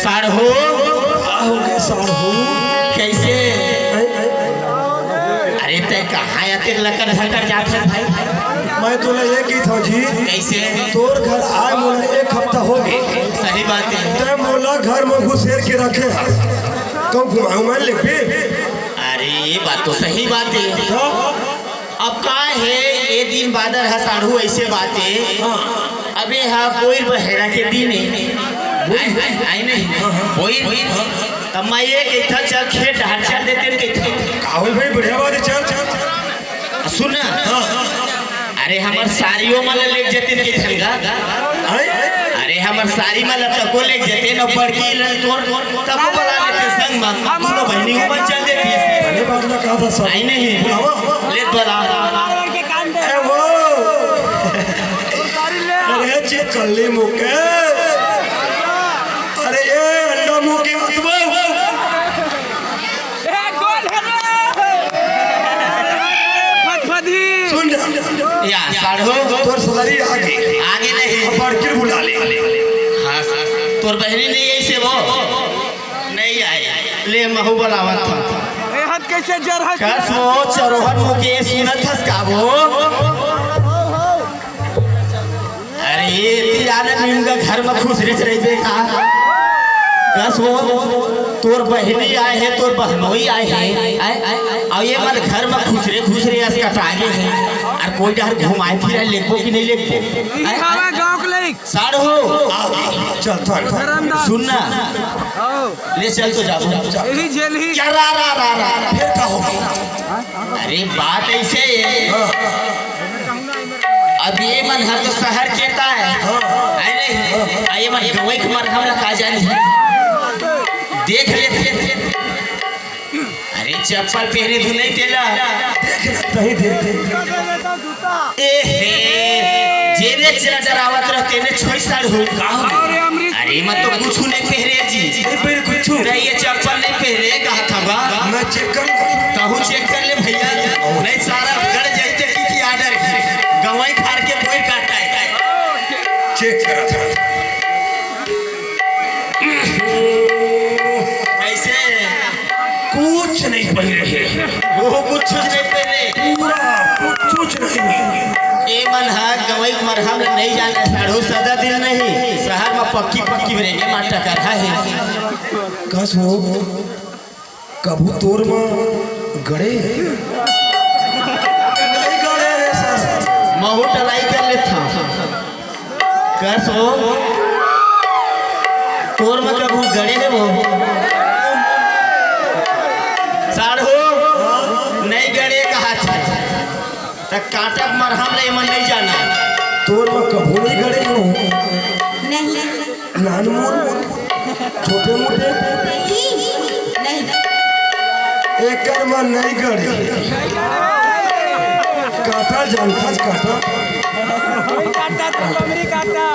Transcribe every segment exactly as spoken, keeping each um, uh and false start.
साढ़ू। का हो गे साढ़ू? कैसे? ऐ, ऐ, ऐ। अरे, तैं कहाँ अतेक लकर झकर जात हस भाई? मैं तोला ये कहिथंव जी। कैसे? तोर घर आए मोला एक हफ्ता हो गे। सही बात हे। तैं मोला घर में घुसेर के रखे हस। कहूँ घुमाहूँ मैं लेके? अरे, ये बात तो सही बात हे। हाँ। अब का हे, ए दिन बादर ह साढ़ू, ऐसे बात हे। हाँ। अबे हा पोइर बहेरा के दिन हे। वही, वही। आई नहीं। हाँ, हाँ। पोइर। हाँ। त मैं ये कहिथंव, चल खेत डहर चल देतेन कहिथंव। का होइस भाई, बढ़िया बात हे, चल, चल। सुन ना। हाँ। अरे हमर सारियो मन ल लेग जतेन कहिथंव गा। हैं? अरे हमर सारी मन ल तको लेग जतेन, अउ बड़की ल तोर, तको बला लेतेन संग म। दूनों बहिनी उमन चल देतिस। अरे बात ना कहा था सब। आई नहीं। बुलावा। ले बला। ए वो। अरे चिकल्ली मुके। अरे ये अंडा मुके आत्मा। फदफदी। सुन ना। या, साढ़ू। तोर सारी आगे। आगे नहीं। अब बड़की बुला ले। हाँ, तोर बहिनी नहीं आई से वो? नहीं आई। ले, महूँ बलावत हंव। ए हाथ कैसे जर हस? कस वो चरोहन मुके सुनत हस का वो? अरे, ये तियाना नीम का घर में खुसरेच रहिबे का? कस वो, तोर बहिनी आए हे, तोर बहनोई आए हे, आए, आए, अउ ये मन घर में खुसरे खुसरे अस कटागे हे। अउ कोई डहर घुमाए फिराए लेगबो कि नहीं लेगबो? ई आए, हवा आए। गाँव के लइक। साढ़ू, चल, चल। धरमदास। सुन ना। आओ। ले चल तो जाबो। यही जेल ही। क्या रा, रा, रा, रा? फिर का हो गया? अरे, बात ऐसे हे। हाँ। अब ये मन ह तो शहर के ता हे। हाँ। है नहीं? हाँ। आ ये मन गवई के मरहम ला का जानी। देख ले। अरे चप्पल पहने धुन नहीं तेला। देख, कहीं देख। ए हे, जेने चला डरावत रह, तेने छोई साढ़ू। का हो? अरे अमरीश अरे, मैं तो कुछ नहीं पहरे जी। नहीं पहरे कुछ। नहीं, ये चप्पल नहीं पहरे, कहा था बा? मैं चेक कर लूं। कहूँ चेक कर ले भैया, नहीं सारा गड़ जाते की, की आर्डर की। गवाई खार के बोई काटा है। चेक करा था। ऐसे कुछ नहीं पहरे हे। वो कुछ नहीं पहरे। पूरा कुछ नहीं। ए मन ह गवई मरहम ल नहीं जाने, साढ़ू सदा दिल नहीं। शहर में पक्की पक्की रेंगे माटा कर है। कस हो, कभू तोर म गड़े? नहीं गड़े रे सर। महू टराई कर लेथा। कस हो? तोर म कभू गड़े हे वो? साढ़ू, नहीं गड़े कहा था। त काटक मरहम ले मन नहीं जाना। तोर म कभू नहीं गड़े हो? नहीं। नानमुन, छोटे मोटे? नहीं। एकर म नहीं गड़े। काटा जानथस काटा? काटा तो लमरी काटा।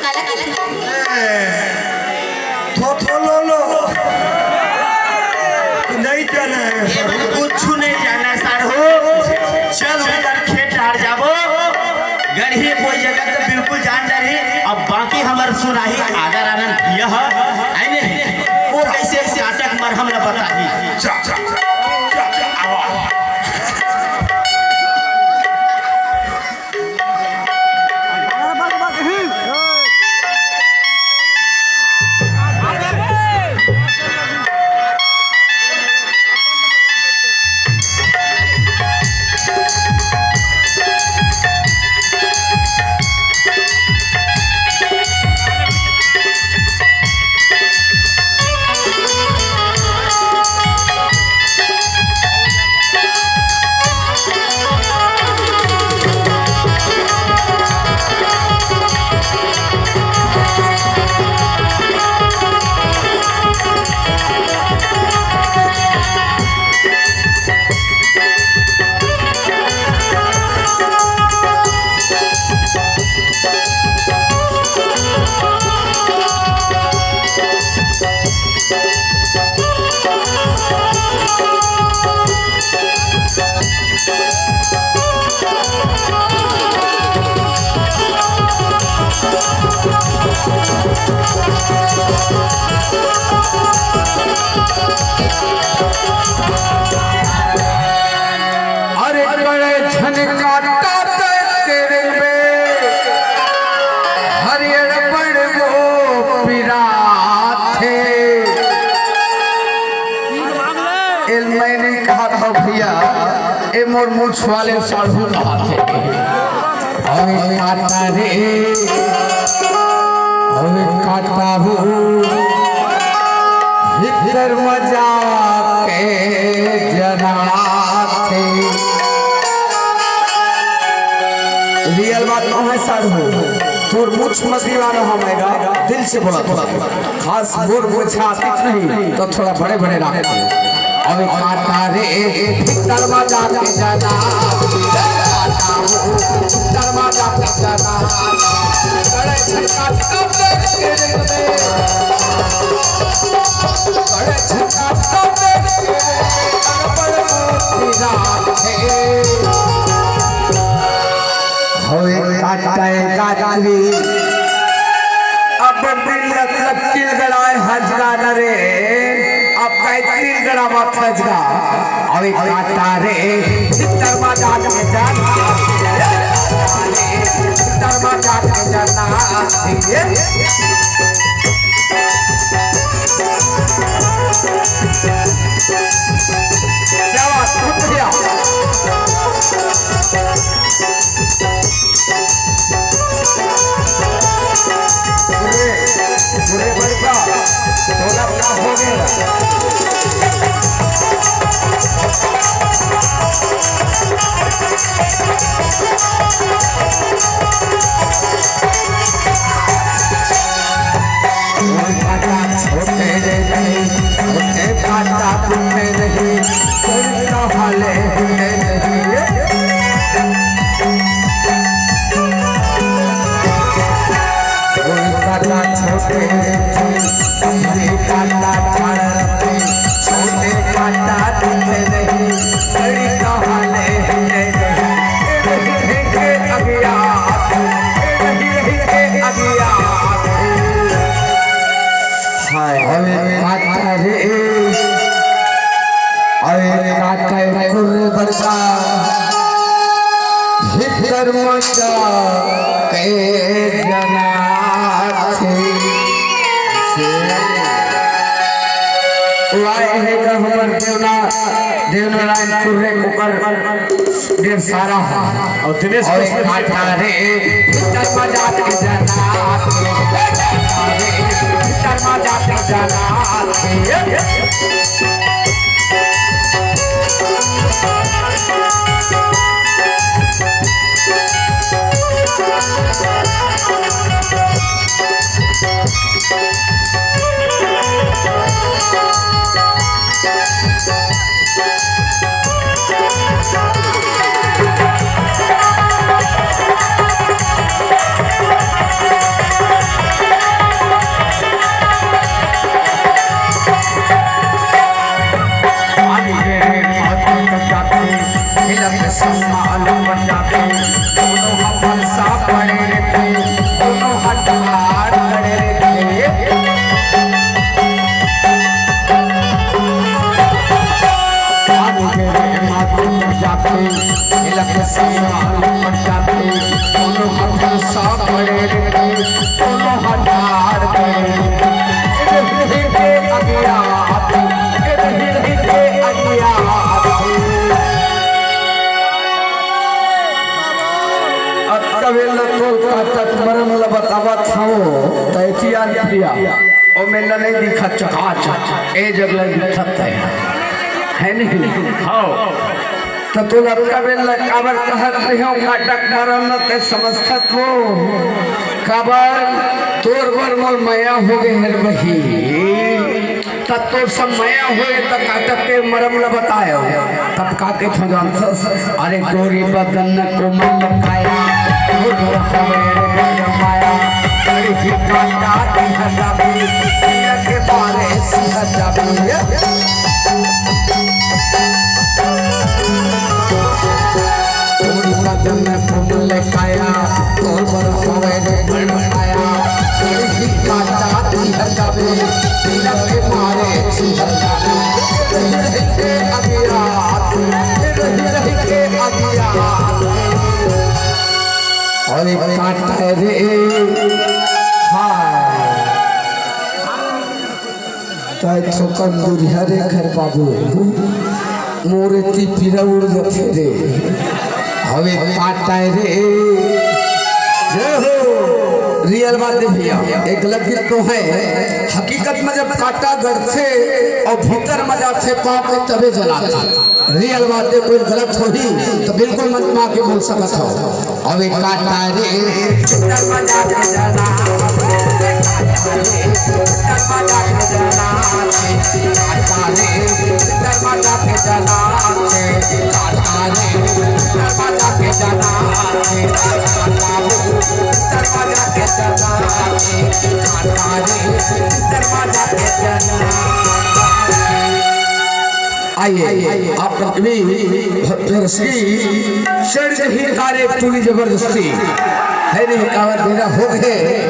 काला, काला। ए, थो, थो, लो, लो। नहीं जाना है। कुछ नहीं जाना, साढ़ू। चल, उधर खेत डार जाबो। गढ़ी कोई जगह तो बिल्कुल जान डरही। अब बाकी हमर सुनाही आदर आनंद यह, है ने? वो कैसे काटक मरहम न बताही। जा, जा, जा, जा, आवा। अरे कड़े झन काटा ते तेरे में हरियर बड़ वो पिराथे। एल मैं नहीं कहा था भैया, ए मोर मुछ वाले साढ़ू कहा थे। अबे काटा रे, अबे काटा हो, भीतर मजा के जनाथे। रियल बात तो है साढ़ू, तोर मुछ म दीवाना हमें गा, दिल से बोला थोड़ा। खास मोर मुछ आतिक नहीं, तो थोड़ा बड़े बड़े राख। अबे काटा रे, भीतर मजा के जनाथे। काटा हो, भीतर मजा के जनाथे। बड़े झटका तब देख के रे, बड़े झटका तब देख के रे, बड़ मोटी रात है। होए काटे काटरी, अब मिलत लक्किल गड़ाए हजगा न रे, अब काटरी गड़ावा हजगा। अबे काटा रे, भीतर मा जाके जाना, भीतर मा जाके जाना। क्या बात, बहुत बढ़िया। पूरे, पूरे बड़का ढोलक का हो गया। छोटे रे नहीं, छोटे काटा टूटे नहीं, कोई तो हाले हुए नहीं। कोई काटा छोटे रे नहीं, कोई काटा ठाड़ रे, छोटे काटा टूटे नहीं, कोई तो हाले हुए नहीं। रही रही के अज्ञात, रही रही के अज्ञात। हाय। अबे काटा रे, अबे काटा कुर्रे बड़का, भीतर मचा के जनाथे। वाह हे का हमर देवना, देवनारायण कुर्रे कुकर। ढेर सारा है। और दिनेश और कृष्ण काटा रे, भीतर मजा के जना, भीतर मजा के जना। अतका बेर ल तोर काटत मरम ल बतावत हवं, त एती आन प्रिया, ओ मेर ल नइ दिखत चकाचक, ए जग ल दिखत हे। हे नहीं? हव। त तोला अतका बेर ल काबर कहत रहेंव काटत मरम ल, तैं समझथस वो? काबर तोर बर मोर मया होगे हे रे बही। त तोर संग मया होय त काटत के मरम ल बताएंव। तब का कहिथे जानथस? अरे गोरी बदन कोमल काया, गोर हवे रे गोर माया, कड़ही काटा दिह जाबी, पिया के बारे सिह जाबी। गोरी बदन कोमल काया, गोर हवे रे गोर माया, कड़ही काटा अरे काटा रे, हाय। तै थोकन दूरिहा रे घर बाबू, मोरे ती पीरा उड़ जथे रे। हवे काटा रे। जय हो। रियल बात है भैया, एक गलत गीत तो है। हकीकत में जब काटा गड़थे और भीतर में जाथे पाँव के, तबे जलाथे। रियल बात है, कोई गलत होही तो बिल्कुल मंच में आके बोल सकत हो। अबे काटा रे, भीतर में जाके जलाथे, काटा रे, भीतर में जाके जलाथे, काटा रे, भीतर में जाके जलाथे, काटा रे, भीतर में जाके जलाथे, काटा रे, भीतर में जाके जलाथे, काटा रे, भीतर में जाके जलाथे। आइए, आप भी दर्शकी चढ़ ही तारे पूरी जबरदस्ती है नहीं, कावर बेरा हो गए।